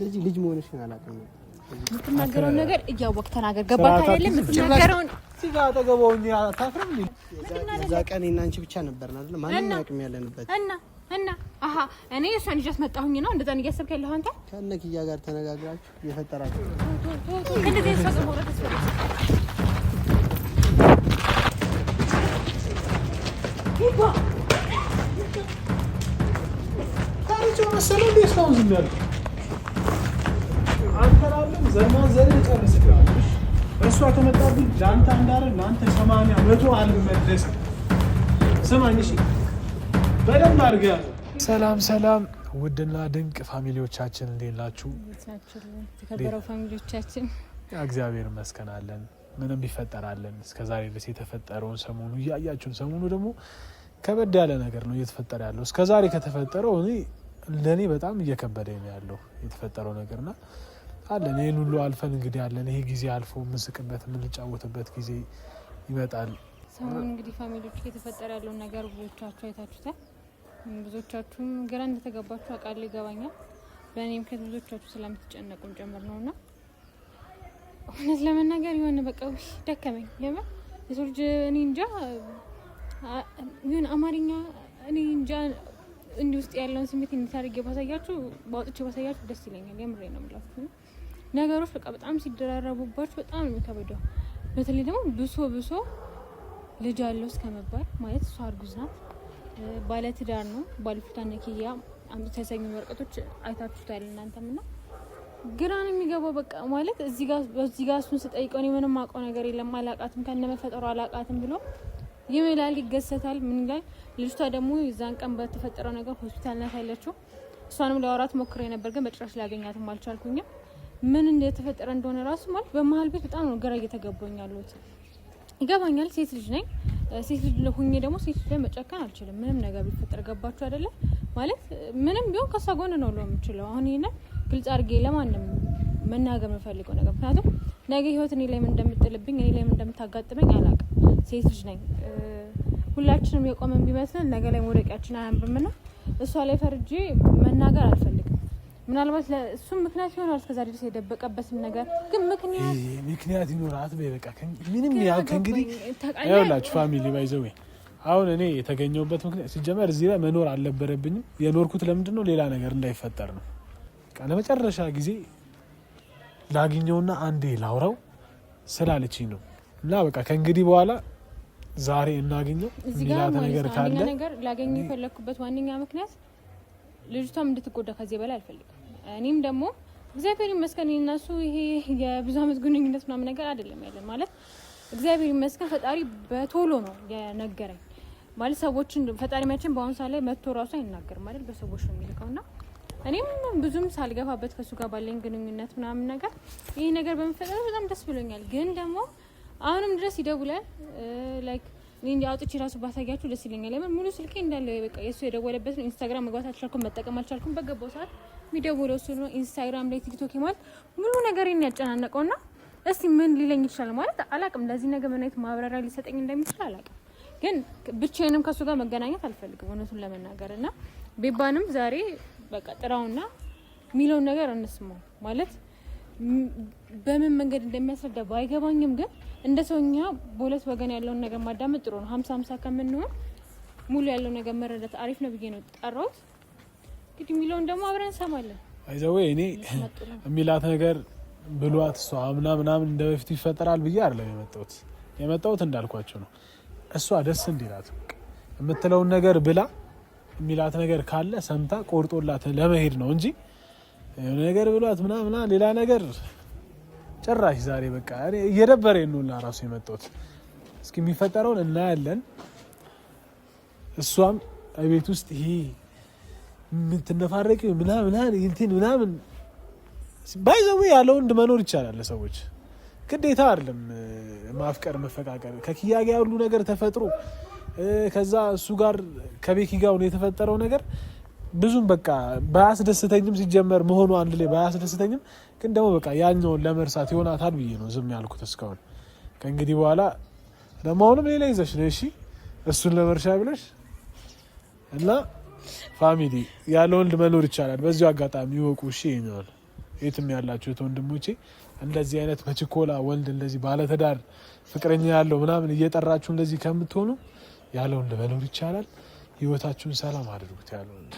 እንደዚህ ልጅ መሆንሽን አላውቅም። የምትናገረውን ነገር እያወቅህ ተናገር። ገባህ አይደለ? የምትናገረውን አታፍርም? እዛ ቀን እኔና አንቺ ብቻ ነበርን አይደል? ማንም አያውቅም ያለንበት እና አሀ እኔ እሷን ይዣት መጣሁኝ ነው እንደዛ ነው እያሰብክ ያለኸው አንተ? ከእነ ኪያ ጋር ተነጋግራችሁ የፈጠራችሁ እንደዚህ ሰው መሰለህ እንዴ እስካሁን ዝም ያልኩት? አንተ ላለም ዘርማን ጨርስልሃለሁ። እሷ ከመጣብኝ ለአንተ አንዳረ ለአንተ 80 100 አልመለስም። ስማኝ እሺ፣ በደንብ አድርገህ ያዘው። ሰላም ሰላም፣ ውድና ድንቅ family ዎቻችን እንዴት ናችሁ? የተከበረው family ዎቻችን እግዚአብሔር ይመስገን አለን። ምንም ቢፈጠራለን እስከ ዛሬ ድረስ የተፈጠረውን ሰሞኑ እያያችሁን፣ ሰሞኑ ደግሞ ከበድ ያለ ነገር ነው እየተፈጠረ ያለው። እስከ ዛሬ ከተፈጠረው እኔ ለእኔ በጣም እየከበደ ነው ያለው የተፈጠረው ነገርና አለን። ይህን ሁሉ አልፈን እንግዲህ አለን። ይሄ ጊዜ አልፎ የምንስቅበት የምንጫወትበት ጊዜ ይመጣል። ሰሞኑን እንግዲህ family ዎች እየተፈጠረ ያለውን ነገር ብዙዎቻችሁ አይታችሁታል። ብዙዎቻችሁም ግራ እንደተገባችሁ አውቃለሁ፣ ይገባኛል። በእኔ ምክንያት ብዙዎቻችሁ ስለምትጨነቁም ጭምር ነው እና እውነት ለመናገር የሆነ በቃ ደከመኝ። የምር የሰው ልጅ እኔ እንጃ ይሁን አማርኛ እኔ እንጃ እንዲህ ውስጥ ያለውን ስሜት እንዴት አድርጌ ባሳያችሁ ባውጥቼ ባሳያችሁ ደስ ይለኛል። የምሬ ነው የምላችሁ። ነገሮች በቃ በጣም ሲደራረቡባችሁ በጣም ነው የሚከብደው። በተለይ ደግሞ ብሶ ብሶ ልጅ አለው እስከመባል ማለት እሷ እርጉዝ ናት፣ ባለትዳር ነው። ባለፊቷ ነኪያ አምጥታ ያሳዩን ወረቀቶች አይታችሁታል እናንተም እና ግራ ነው የሚገባው። በቃ ማለት እዚህ ጋር እሱን ስጠይቀው እኔ ምንም አውቀው ነገር የለም አላቃትም፣ ከነመፈጠሩ አላቃትም ብሎ ይምላል፣ ይገሰታል፣ ምን ይላል። ልጅቷ ደግሞ የዛን ቀን በተፈጠረው ነገር ሆስፒታል ናት ያለችው። እሷንም ለአውራት ሞክሬ ነበር፣ ግን በጭራሽ ላገኛትም አልቻልኩኝም። ምን እንደተፈጠረ እንደሆነ ራሱ ማለት በመሀል ቤት በጣም ነው ግራ እየተገባኝ ያለሁት። ይገባኛል፣ ሴት ልጅ ነኝ። ሴት ልጅ ሁኜ ደግሞ ሴት ልጅ ላይ መጨከን አልችልም። ምንም ነገር ቢፈጠር ገባችሁ አይደለም? ማለት ምንም ቢሆን ከሷ ጎን ነው ለው የምችለው። አሁን ይሄንን ግልጽ አድርጌ ለማንም መናገር የምፈልገው ነገር ምክንያቱም ነገ ህይወት እኔ ላይ ምን እንደምጥልብኝ እኔ ላይ ምን እንደምታጋጥመኝ አላውቅም። ሴት ልጅ ነኝ። ሁላችንም የቆመን ቢመስለን ነገ ላይ መውደቂያችን አያምርምና እሷ ላይ ፈርጄ መናገር አልፈልግም። ምናልባት ለእሱም ምክንያት ይሆናል እስከዛ ድረስ የደበቀበትም ነገር ግን ምክንያት ይኖራት። በቃ ምንም ያ ከእንግዲህ ይኸውላችሁ family by the way አሁን እኔ የተገኘሁበት ምክንያት ሲጀመር እዚህ ላይ መኖር አልነበረብኝም። የኖርኩት ለምንድን ነው? ሌላ ነገር እንዳይፈጠር ነው። ለመጨረሻ ጊዜ ላግኘውና አንዴ ላውራው ስላለችኝ ነው። እና በቃ ከእንግዲህ በኋላ ዛሬ እናገኘው የሚላት ነገር ካለ ነገር ላገኘው የፈለግኩበት ዋነኛ ምክንያት ልጅቷም እንድትጎዳ ከዚህ በላይ አልፈልግም። እኔም ደግሞ እግዚአብሔር ይመስገን እነሱ ይሄ የብዙ አመት ግንኙነት ምናምን ነገር አይደለም ያለን ማለት እግዚአብሔር ይመስገን ፈጣሪ በቶሎ ነው የነገረኝ። ማለት ሰዎችን ፈጣሪ መቼም በአሁኑ ሰዓት ላይ መጥቶ ራሱ አይናገርም ማለት በሰዎች ነው የሚልከው እና እኔም ብዙም ሳልገፋበት ከእሱ ጋር ባለኝ ግንኙነት ምናምን ነገር ይሄ ነገር በመፈጠሩ በጣም ደስ ብሎኛል። ግን ደግሞ አሁንም ድረስ ይደውላል like እኔ አውጥቼ ራሱ ባሳያችሁ ደስ ይለኛል። ለምን ሙሉ ስልኬ እንዳለ በቃ የእሱ የደወለበት ነው። ኢንስታግራም መግባት አልቻልኩም፣ መጠቀም አልቻልኩም። በገባው ሰዓት የሚደውለው እሱ ነው። ኢንስታግራም ላይ ቲክቶክ ማለት ሙሉ ነገር ያጨናነቀው ና እስቲ ምን ሊለኝ ይችላል ማለት አላቅም። ለዚህ ነገር ምን አይነት ማብራሪያ ሊሰጠኝ እንደሚችል አላቅም። ግን ብቻዬንም ከእሱ ጋር መገናኘት አልፈልግም እውነቱን ለመናገር እና ቤባንም ዛሬ በቃ ጥራውና የሚለውን ነገር እንስማው ማለት በምን መንገድ እንደሚያስረዳ ባይገባኝም ግን እንደ ሰውኛ በሁለት ወገን ያለውን ነገር ማዳመጥ ጥሩ ነው። 50-50 ከምንሆን ሙሉ ያለው ነገር መረዳት አሪፍ ነው ብዬ ነው ጠራሁት። እንግዲህ የሚለውን ደግሞ አብረን እንሰማለን። by the way እኔ የሚላት ነገር ብሏት እሷ አምና ምናምን እንደ በፊቱ ይፈጠራል ብዬ አይደለም የመጣሁት። የመጣሁት እንዳልኳቸው ነው። እሷ ደስ እንዲላት የምትለውን ነገር ብላ የሚላት ነገር ካለ ሰምታ ቆርጦላት ለመሄድ ነው እንጂ የሆነ ነገር ብሏት ምናምና ሌላ ነገር ጭራሽ ዛሬ በቃ እኔ እየደበረኝ ነው ራሱ የመጣሁት። እስኪ የሚፈጠረውን እናያለን። እሷም ቤት ውስጥ ይሄ የምትነፋረቂው ምናምን እንትን ምናምን by the way ያለ ወንድ መኖር ይቻላል። ለሰዎች ግዴታ አይደለም ማፍቀር መፈቃቀር። ከኪያ ጋር ያሉ ነገር ተፈጥሮ ከዛ እሱ ጋር ከቤኪ ጋር የተፈጠረው ነገር ብዙም በቃ ባያስደስተኝም ሲጀመር መሆኑ አንድ ላይ ባያስደስተኝም ግን ደግሞ በቃ ያኛውን ለመርሳት ይሆናታል ብዬ ነው ዝም ያልኩት እስካሁን። ከእንግዲህ በኋላ ደግሞ አሁንም ሌላ ይዘሽ ነው እሺ፣ እሱን ለመርሻ ብለሽ እና family ያለ ወንድ መኖር ይቻላል። በዚሁ አጋጣሚ ይወቁ እሺ። ይኛዋል የትም ያላችሁት ወንድሞቼ እንደዚህ አይነት በችኮላ ወንድ እንደዚህ ባለትዳር ፍቅረኛ ያለው ምናምን እየጠራችሁ እንደዚህ ከምትሆኑ ያለ ወንድ መኖር ይቻላል። ህይወታችሁን ሰላም አድርጉት። ያለ ወንድ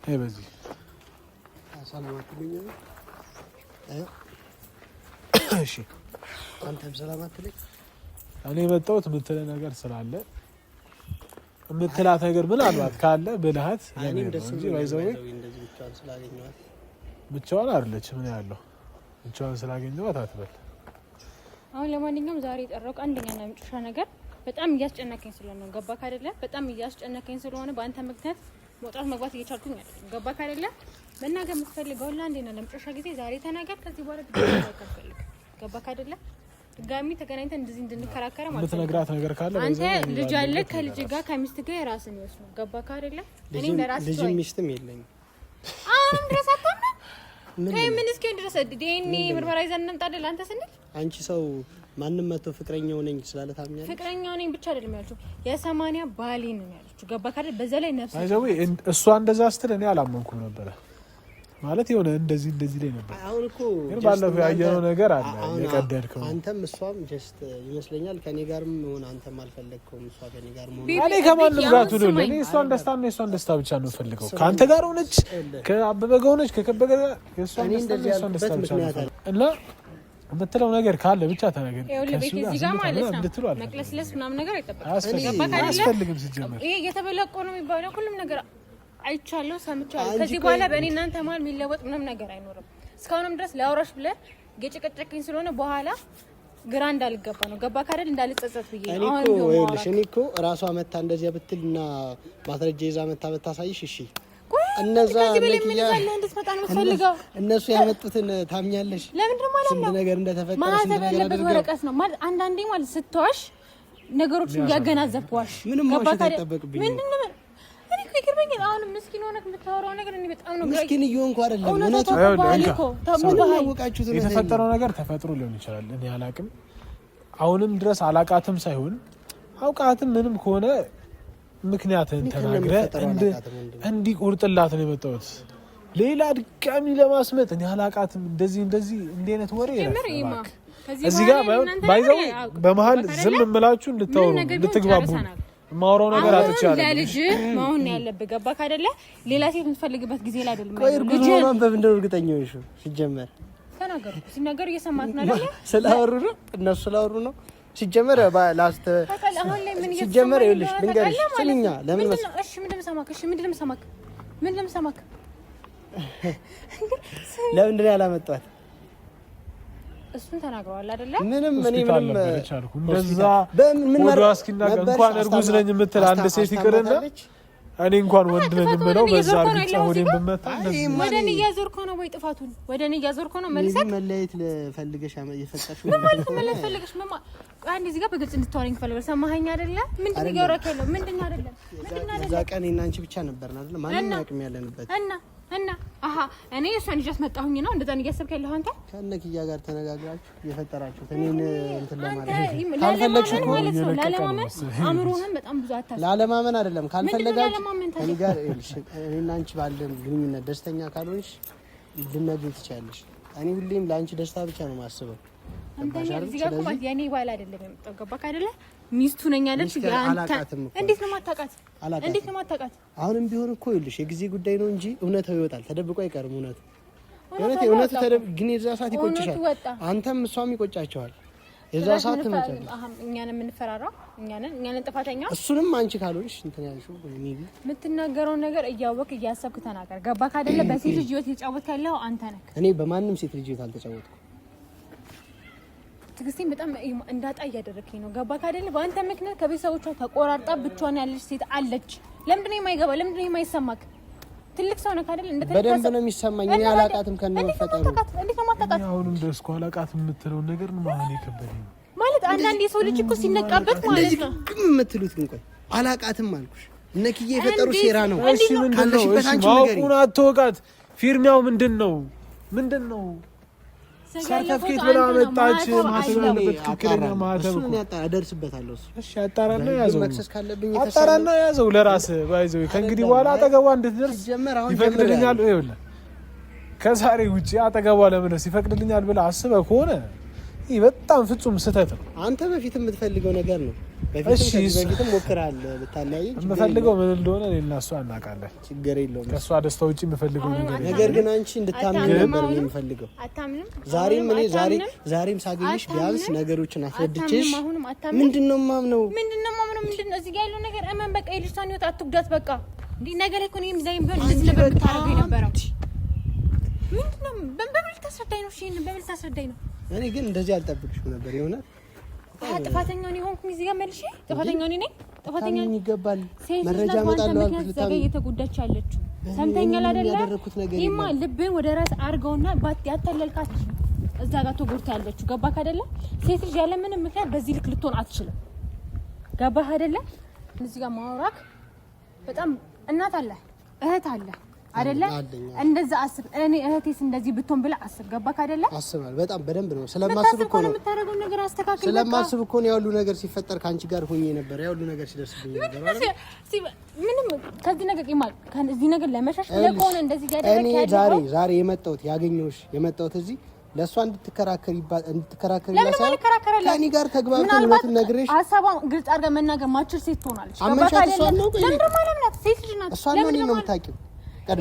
ይሄ በዚህ ሰላም አትሉኝ? እሺ፣ አንተም ሰላም አትለኝ። እኔ የመጣሁት የምትለህ ነገር ስላለ የምትላት ነገር ምናልባት ካለ ብልሃት እንጂ ብቻዋን አይደለችም። ምን ያለው ብቻዋን ስላገኘኋት አትበል። አሁን ለማንኛውም ዛሬ የጠራው አንደኛና የመጨረሻ ነገር በጣም እያስጨነቀኝ ስለሆነ ነው። ገባክ አይደለ? በጣም እያስጨነቀኝ ስለሆነ በአንተ ምክንያት መውጣት መግባት እየቻልኩኝ አይደለም። ገባክ አይደለ? መናገር የምትፈልገው ለአንዴና ለመጨረሻ ጊዜ ዛሬ ተናገር። ከዚህ በኋላ ገባክ አይደለ? ድጋሚ ተገናኝተን እንደዚህ እንድንከራከረ ማለት ነው። የምትነግራት ነገር ካለ አንተ ልጅ አለ ከልጅ ጋር ከሚስት ጋር የራስን ህይወት ነው። ገባክ አይደለ? እኔ ለራስ ልጅ ሚስትም የለኝም። አሁንም ድረስ አታምንም? ምን እስኪሆን ድረስ ዲኤንኤ ምርመራ ይዘን እንምጣለን አንተ ስንል አንቺ ሰው ማንም መቶ ፍቅረኛው ነኝ ስላለ ታምኛለሽ? ፍቅረኛው ነኝ ብቻ አይደለም ያለችው የሰማንያ ባሌ ነው ያለችው። ገባክ አይደል? በዛ ላይ ነፍስ አይዘው እሷ እንደዛ ስትል እኔ አላመንኩም ነበረ። ማለት የሆነ እንደዚህ እንደዚህ ላይ ነበር። አሁን እኮ ግን ባለፈው ያየነው ነገር አለ የቀደድከው። አንተም እሷም just ይመስለኛል ከኔ ጋርም ሆነ አንተም አልፈለግከውም፣ እሷ ከኔ ጋር መሆን። እኔ ከማንም ጋር ትሁን፣ እኔ እሷን ደስታ እና የእሷን ደስታ ብቻ ነው የምፈልገው። ከአንተ ጋር ሆነች፣ ከአበበ ጋር ሆነች፣ ከከበደ ጋር የእሷን ደስታ እና የእሷን ደስታ ብቻ ነው የምፈልገው። እና የምትለው ነገር ካለ ብቻ ተናገር። ከእሱ ጋር ዝም ማለት ነው መቅለስለስ ምናምን ነገር አይጠበቅም፣ አያስፈልግም። ሲጀመር ይሄ የተበለቆ ነው የሚባለው ሁሉም ነገር አይቻለሁ፣ ሰምቻለሁ። ከዚህ በኋላ በእኔ እናንተ መሀል የሚለወጥ ምንም ነገር አይኖርም። እስካሁንም ድረስ ላውራሽ ብለህ የጨቀጨቀኝ ስለሆነ በኋላ ግራ እንዳልገባ ነው። ገባ ካደል እንዳልጸጸት ብዬ ነው። አሁን ይኸውልሽ፣ እኔ እኮ ራሷ መታ እንደዚያ ብትል እና ማስረጃ ይዛ መታ ብታሳይሽ እሺ። እነዛ እነሱ ያመጡትን ታምኛለሽ? ለምንድን ነው ማለት ነው? ስንት ነገር እንደተፈጠረ ማህተብ ያለበት ወረቀት ነው ማለት አንዳንዴ ማለት ስትዋሽ ነገሮችን እያገናዘብክ ዋሽ። ምንም ዋሽ አይጠበቅብኝም። ምንድን ነው ይገርመኛል። አሁን ምስኪን ሆነህ የምታወራው ነገር እኔ በጣም ነው ምስኪን እየሆንኩ አይደለም። እውነቱ የተፈጠረው ነገር ተፈጥሮ ሊሆን ይችላል። እኔ አላቅም። አሁንም ድረስ አላቃትም ሳይሆን አውቃትም ምንም ከሆነ ምክንያትን ተናግረህ እንዲቆርጥላት ነው የመጣሁት። ሌላ ድጋሚ ለማስመጥ እኔ አላቃትም እንደዚህ እንደዚህ እንዲህ አይነት ወሬ እዚህ ጋር ባይዘው በመሀል ዝም እምላችሁ እንድታወሩ እንድትግባቡ የማወራው ነገር አጥቻለሁ። ለልጅ መሆን ያለብህ ገባህ አይደለ? ሌላ ሴት የምትፈልግበት ጊዜ ላይ አይደለም። ቆይ እርጉዝ መሆኗን በምንድን ነው እርግጠኛ ሆንሽው? ሲጀመር ተናገሩ ሲናገሩ እየሰማት ነው አይደለ? ስላወሩ ነው እነሱ ስላወሩ ነው። ሲጀመር last ሲጀመር ይኸውልሽ ልንገርሽ፣ ስሚኛ ለምን መሰለሽ? እሺ ምንድን ነው የምሰማክ? እሺ ምንድን ነው የምሰማክ? ምንድን ነው የምሰማክ? ለምንድን ነው ያላመጧት? እሱን ተናግረዋል አይደለ? ምንም እኔ ምንም እንደዛ ወደ እስኪናገር እንኳን እርጉዝ ነኝ የምትል አንድ ሴት ይቅርና እኔ እንኳን ወንድ ነኝ የምለው በዛ እርግጫ ሆዴን ብመታ ወደ እኔ እያዞርከው ነው ወይ ጥፋቱን ወደ እኔ እያዞርከው ነው መልሰህ መለየት ፈልገሽ የፈጠርሽው ምን ማለት ነው? መለየት ፈልገሽ ምን ማለት አንዴ እዚህ ጋር በግልጽ እንድታወሪኝ እፈልጋለሁ። ሰማኸኝ አይደለ? ምንድን ነው እያወራክ ያለው? ምንድን ነው አይደለም? ምንድን ነው አይደለም? እዛ ቀን እኔና አንቺ ብቻ ነበርን አይደለ? ማንም አያውቅም ያለንበት እና እና አሀ እኔ እሷን ይዣት መጣሁኝ ነው እንደዛ ነው እያሰብክ ያለኸው አንተ? ከእነ ኪያ ጋር ተነጋግራችሁ የፈጠራችሁት እኔን እንትን ለማለት ካልፈለግሽ እኮ ማለት ነው። ላለማመን አእምሮህን በጣም ብዙ አታስብ። ላለማመን አይደለም ካልፈለጋችሁ እኔ ጋር እኔና አንቺ ባለን ግንኙነት ደስተኛ ካልሆንሽ ልትነግሪኝ ትችያለሽ። እኔ ሁሌም ለአንቺ ደስታ ብቻ ነው የማስበው። እዚህ ጋር እኮ የእኔ ባል አይደለም የመጣው ገባክ አይደለ? ሚስቱ ነኝ አለች። እንዴት ነው የማታውቃት? እንዴት ነው የማታውቃት? አሁንም ቢሆን እኮ ይኸውልሽ የጊዜ ጉዳይ ነው እንጂ እውነታው ይወጣል። ተደብቆ አይቀርም። እውነቱ እውነቱ ግን የዛ ሰዓት ይቆጭሻል። አንተም እሷም ይቆጫቸዋል። የዛ ሰዓት ትመጫለሽ። እኛን የምንፈራራው እኛንን ጥፋተኛ። እሱንም አንቺ ካልሆንሽ እንትን ያልሽው maybe የምትናገረውን ነገር እያወቅ እያሰብክ ተናገር። ገባክ አይደለ? በሴት ልጅ ህይወት እየተጫወትክ ያለው አንተ ነህ። እኔ በማንም ሴት ልጅ ህይወት አልተጫወትኩም። ትግስቴን በጣም እንዳጣ እያደረግኝ ነው። ገባክ አይደለ? በአንተ ምክንያት ከቤተሰቦቿ ተቆራርጣ ብቻዋን ያለች ሴት አለች። ለምንድን ነው የማይገባ? ለምንድን ነው የማይሰማክ? ትልቅ ሰው ነህ አይደል? እንደ በደንብ ነው የሚሰማኝ። እኔ አላቃትም ከነመፈጠሩ። እንዴት ነው የማታውቃት? አሁንም ድረስ እኮ አላቃትም የምትለውን ነገር ነው ማለት የከበደኝ ማለት አንዳንድ የሰው ልጅ እኮ ሲነቃበት ማለት ነው ግም የምትሉት ግን ቆይ አላቃትም አልኩሽ። እነ ኪዬ የፈጠሩ ሴራ ነው። እሺ ምንድን ነው? እሺ ማወቁን አትወቃት። ፊርሚያው ምንድን ነው? ምንድን ነው? ሰርተፍኬት ብላ መጣች። ማተብ ያለበት ትክክለኛ ማተብ እደርስበታለሁ። እሺ አጣራና ያዘው፣ አጣራና ያዘው ለራስህ ባይዘው። ከእንግዲህ በኋላ አጠገቧ እንድትደርስ ይፈቅድልኛል። ይኸውልህ ከዛሬ ውጪ አጠገቧ ለመድረስ ይፈቅድልኛል ብለህ አስበህ ከሆነ ይህ በጣም ፍጹም ስህተት ነው። አንተ በፊት የምትፈልገው ነገር ነው። በፊትም ሞክረሃል ልታለያየኝ። የምፈልገው ምን እንደሆነ እኔና እሷ እናውቃለን። ችግር የለውም። ከእሷ ደስታ ውጭ የምፈልገው ነገር ነገር ግን አንቺ እንድታምኚ ነበር የምፈልገው። ዛሬም እኔ ዛሬም ሳገኝሽ ቢያንስ ነገሮችን አስረድቼሽ ምንድን ነው የማምነው ምንድን ነው የማምነው ምንድን ነው እዚህ ጋር ያለው ነገር እመን። በቃ የልጅቷን ህይወት አትጉዳት። በቃ እንዲህ ነገር ላይ እኮ እኔም ዛሬም ቢሆን እንደዚህ ነበር የምታደርገው የነበረው። ምንድን ነው በምን ልታስረዳኝ ነው? እሺ በምን ልታስረዳኝ ነው? እኔ ግን እንደዚህ አልጠብቅሽም ነበር የሆነ ጥፋተኛው እኔ ሆንኩኝ። እዚህ ጋር መልሼ ጥፋተኛው እኔ ነኝ። ጥፋተኛ ይገባል። መረጃ እመጣለሁ አልኩሽ። እዛ ጋር እየተጎዳች ያለችው ሰምተኛል አይደለ? ይማ ልብን ወደ ራስ አድርገውና ያታለልካት እዛ ጋር ተጎድታ ያለችው ገባህ አይደለ? ሴት ልጅ ያለ ምንም ምክንያት በዚህ ልክ ልትሆን አትችልም። ገባህ አይደለ? እዚህ ጋር ማውራክ በጣም እናት አለ እህት አለ አይደለ? እንደዛ አስብ። እኔ እህቴስ እንደዚህ ብትሆን ብለህ አስብ። ገባህ አይደለ? አስባለሁ። በጣም በደንብ ነው ስለማስብ እኮ ነው የምታደርገውን ነገር አስተካክል። ስለማስብ እኮ ነው ያሉ ነገር ሲፈጠር ከአንቺ ጋር ሆኜ ነበር። ያሉ ነገር ሲደርስብኝ ነበር። ምንም ከዚህ ነገር ይማል ከዚህ ነገር ለመሸሽ ብለህ ከሆነ እንደዚህ ያደረክ እኔ ዛሬ ዛሬ የመጣሁት ያገኘሁሽ የመጣሁት እዚህ ለእሷ እንድትከራከሪ ከእኔ ጋር ተግባብተን እውነቱን ነግሬሽ ሀሳቧን ግልጽ አድርጋ መናገር ማችል ሴት ትሆናለች። አመንሻት። እሷን ነው ሴት ልጅ ናት። እሷን ነው እኔን ነው የምታውቂው።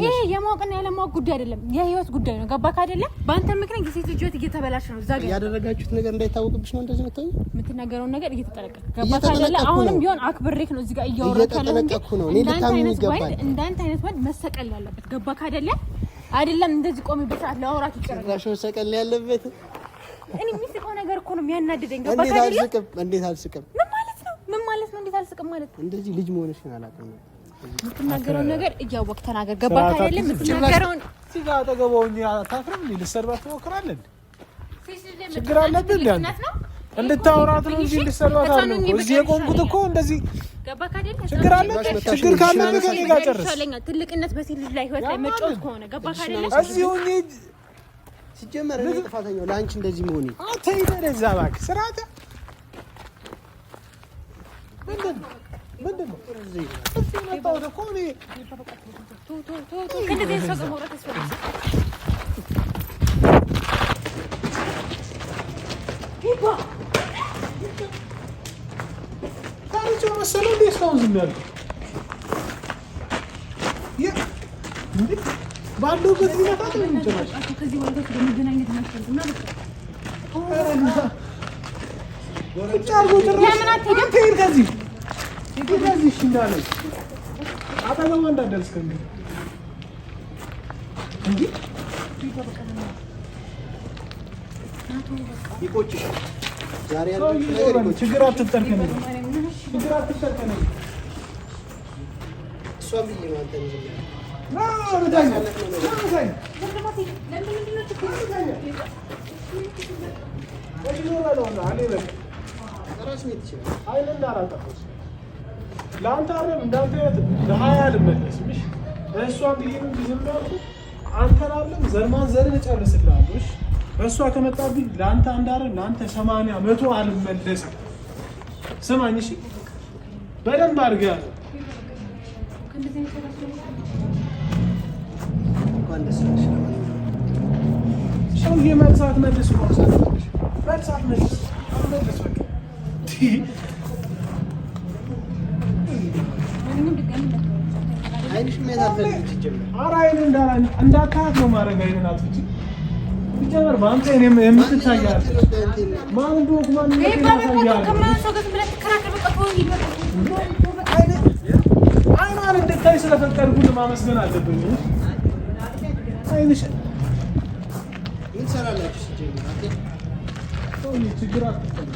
ይሄ የማወቅና ያለማወቅ ጉዳይ አይደለም፣ የህይወት ጉዳይ ነው። ገባህ አይደለም? በአንተ ምክንያት የሴት ልጅ ህይወት እየተበላሸ ነው። እዛ ጋር ያደረጋችሁት ነገር እንዳይታወቅብሽ ነው እንደዚህ መተው የምትናገረውን ነገር እየተጠነቀቅክ ገባህ አይደለ? አሁንም ቢሆን አክብሬክ ነው እዚህ ጋር እያወራሁ እየተጠነቀቅኩ ነው። እኔ ልታምኚኝ ይገባል። እንዳንተ አይነት ወንድ መሰቀል ያለበት ገባህ አይደለ? አይደለም እንደዚህ ቆሜ በሰዓት ለማውራት ይቀራል። ጭራሽ መሰቀል ያለበት እኔ የሚስቀው ነገር እኮ ነው የሚያናድደኝ። ገባህ አይደለ? እንዴት አልስቅም? ምን ማለት ነው? ምን ማለት ነው? እንዴት አልስቅም ማለት እንደዚህ ልጅ መሆንሽን አላውቅም። የምትናገረውን ነገር እያወቅህ ተናገር። ገባህ አይደለ? የምትናገረውን እዚህ ጋር አጠገቧ ሆኜ አታፍርም? ልትሰድባት ትሞክራለህ። ችግር አለብህ እንደ አንተ እንድታወራት ነው እንጂ እንድትሰድባት አይደለም እኮ እዚህ የቆምኩት እኮ እንደዚህ። ችግር አለብህ። ችግር ካለብህ ከእኔ ጋር ጨርስ። ትልቅነት በሴት ልጅ ላይ ህይወት ላይ መጫወት ከሆነ ገባህ አይደለ? እዚህ ሆኜ ሲጀመር እኔ ጥፋተኛው ለአንቺ እንደዚህ መሆኔ አንተ ሂደህ እዛ እባክህ ስርዓት ምንድን ነው ምንድን ነው እዚህ የመጣሁት እኮ እኔ ታሪቸው መሰለህ እንደ እስካሁን ዝም ያልኩት ባለሁበት ቢመጣ ከዚህ ከዚህ እሺ እንዳለ አጠገቧ እንዳትደርስ ከእንግዲህ እንዲህ ይቆጭሻል። ችግር አትፍጠር ከእኔ ጋር ችግር አትፍጠር ከእኔ ጋር እሷን ብዬ ነው አንተን ዝም ያልኩት። ለአንተ አይደለም እንዳንተ አይነት ለሀያ አልመለስም። እሺ እሷን ብዬ ነው እንጂ ዝም ያልኩት አንተን አይደለም ዘርማን ዘርን እጨርስልሃለሁ። እሺ በእሷ ከመጣብኝ ለአንተ አንድ አይደለም ለአንተ 80 100 አልመለስም። ስማኝ እሺ በደንብ አድርገህ ያዘው። ሰውዬ መልሳት መልስ መልሳት መልስ መልስ በቃ ኧረ አይን እንዳታያት ነው ማድረግ። አይንን አጥፍቼ ሲጀመር በአንተ የምትታያለህ ማን እንደሆንኩ ማን አይኗን እንድታይ ስለፈቀድኩ ማመስገን አለብኝ። አይንሽ ምን ትሰራላችሁ? ችግር አትፈጠር።